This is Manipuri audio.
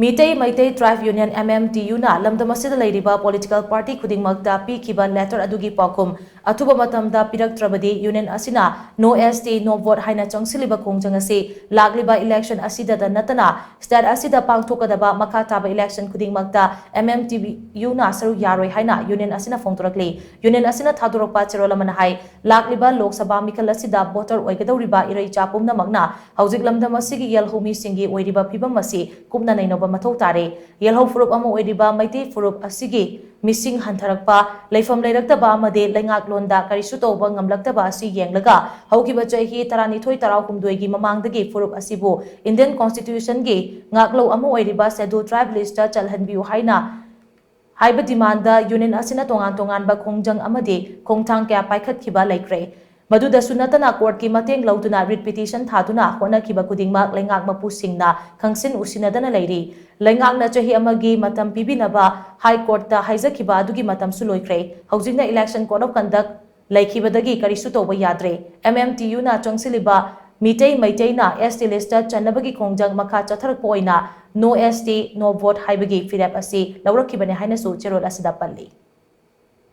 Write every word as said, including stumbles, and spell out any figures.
Meitei Meitei Tribe Union, M M T U ꯅ ꯂꯝꯗꯝ ꯑꯁꯤꯗ ꯂꯩꯔꯤꯕ political party ꯈꯨꯗꯤꯡꯃꯛꯇ ꯄꯤꯈꯤꯕ letter ꯑꯗꯨꯒꯤ ꯄꯥꯎꯈꯨꯝ ꯑꯊꯨꯕ ꯃꯇꯝꯗ ꯄꯤꯔꯛꯇ꯭ꯔꯕꯗꯤ Union ꯑꯁꯤꯅ no S T, no vote ꯍꯥꯏꯅ ꯆꯪꯁꯤꯜꯂꯤꯕ ꯈꯣꯡꯖꯪ ꯑꯁꯤ ꯂꯥꯛꯂꯤꯕ election ꯑꯁꯤꯗꯇ ꯅꯠꯇꯅ state ꯑꯁꯤꯗ ꯄꯥꯡꯊꯣꯛꯀꯗꯕ ꯃꯈꯥ ꯇꯥꯕ election ꯈꯨꯗꯤꯡꯃꯛꯇ M M T U ꯅ ꯁꯔꯨꯛ ꯌꯥꯔꯣꯏ ꯍꯥꯏꯅ Union ꯑꯁꯤꯅ ꯐꯣꯡꯗꯣꯔꯛꯂꯤ꯫ Union ꯑꯁꯤꯅ ꯊꯥꯗꯣꯔꯛꯄ ꯆꯦꯔꯣꯜ ꯑꯃꯅ ꯍꯥꯏ, ꯂꯥꯛꯂꯤꯕ ꯂꯣꯛ ꯁꯚꯥ ꯃꯤꯈꯜ ꯑꯁꯤꯗ voter ꯑꯣꯏꯒꯗꯧꯔꯤꯕ ꯏꯔꯩꯆꯥ ꯄꯨꯝꯅꯃꯛꯅ ꯍꯧꯖꯤꯛ ꯂꯝꯗꯝ ꯑꯁꯤꯒꯤ ꯌꯦꯜꯍꯧꯃꯤꯁꯤꯡꯒꯤ ꯑꯣꯏꯔꯤꯕ ꯐꯤꯕꯝ ꯑꯁꯤ ꯀꯨꯞꯅ ꯅꯩꯅꯕ ꯃꯊꯧ ꯇꯥꯔꯦ꯫ ꯌꯦꯜꯍꯧ ꯐꯨꯔꯨꯞ ꯑꯃ ꯑꯣꯏꯔꯤꯕ ꯃꯩꯇꯩ ꯐꯨꯔꯨꯞ ꯑꯁꯤꯒꯤ ꯃꯤꯁꯤꯡ ꯍꯟꯊꯔꯛꯄ, ꯂꯩꯐꯝ ꯂꯩꯔꯛꯇꯕ ꯑꯃꯗꯤ ꯂꯩꯉꯥꯛꯂꯣꯟꯗ ꯀꯔꯤꯁꯨ ꯇꯧꯕ ꯉꯝꯂꯛꯇꯕ ꯑꯁꯤ ꯌꯦꯡꯂꯒ ꯍꯧꯈꯤꯕ ꯆꯍꯤ ꯇꯔꯥꯅꯤꯊꯣꯏ ꯇꯔꯥꯍꯨꯝꯗꯣꯏꯒꯤ ꯃꯃꯥꯡꯗꯒꯤ ꯐꯨꯔꯨꯞ ꯑꯁꯤꯕꯨ Indian Constitution ꯒꯤ ꯉꯥꯛꯂꯧ ꯑꯃ ꯑꯣꯏꯔꯤꯕ Scheduled Tribe list ꯇ ꯆꯜꯍꯟꯕꯤꯌꯨ ꯍꯥꯏꯅ ꯍꯥꯏꯕ demand ꯗ Union ꯑꯁꯤꯅ ꯇꯣꯉꯥꯟ ꯇꯣꯉꯥꯟꯕ ꯈꯣꯡꯖꯪ ꯑꯃꯗꯤ ꯈꯣꯡꯊꯥꯡ ꯀꯌꯥ ꯄꯥꯏꯈꯠꯈꯤꯕ ꯂꯩꯈ꯭ꯔꯦ꯫ ꯃꯗꯨꯗꯁꯨ ꯅꯠꯇꯅ court ꯀꯤ ꯃꯇꯦꯡ ꯂꯧꯗꯨꯅ writ petition ꯊꯥꯗꯨꯅ ꯍꯣꯠꯅꯈꯤꯕ ꯈꯨꯗꯤꯡꯃꯛ ꯂꯩꯉꯥꯛ ꯃꯄꯨꯁꯤꯡꯅ ꯈꯪꯁꯤꯟ ꯎꯁꯤꯟꯅꯗꯅ ꯂꯩꯔꯤ꯫ ꯂꯩꯉꯥꯛꯅ ꯆꯍꯤ ꯑꯃꯒꯤ ꯃꯇꯝ ꯄꯤꯕꯤꯅꯕ High Court ꯇ ꯍꯥꯏꯖꯈꯤꯕ ꯑꯗꯨꯒꯤ ꯃꯇꯝꯁꯨ ꯂꯣꯏꯈ꯭ꯔꯦ꯫ ꯍꯧꯖꯤꯛꯅ election code of conduct ꯂꯩꯈꯤꯕꯗꯒꯤ ꯀꯔꯤꯁꯨ ꯇꯧꯕ ꯌꯥꯗ꯭ꯔꯦ꯫ M M T U ꯅ ꯆꯪꯁꯤꯜꯂꯤꯕ ꯃꯤꯇꯩ ꯃꯩꯇꯩꯅ S T list ꯇ ꯆꯟꯅꯕꯒꯤ ꯈꯣꯡꯖꯪ ꯃꯈꯥ ꯆꯠꯊꯔꯛꯄ ꯑꯣꯏꯅ no S T, no vote ꯍꯥꯏꯕꯒꯤ ꯐꯤꯔꯦꯞ ꯑꯁꯤ ꯂꯧꯔꯛꯈꯤꯕꯅꯤ ꯍꯥꯏꯅꯁꯨ ꯆꯦꯔꯣꯜ ꯑꯁꯤꯗ ꯄꯜꯂꯤ꯫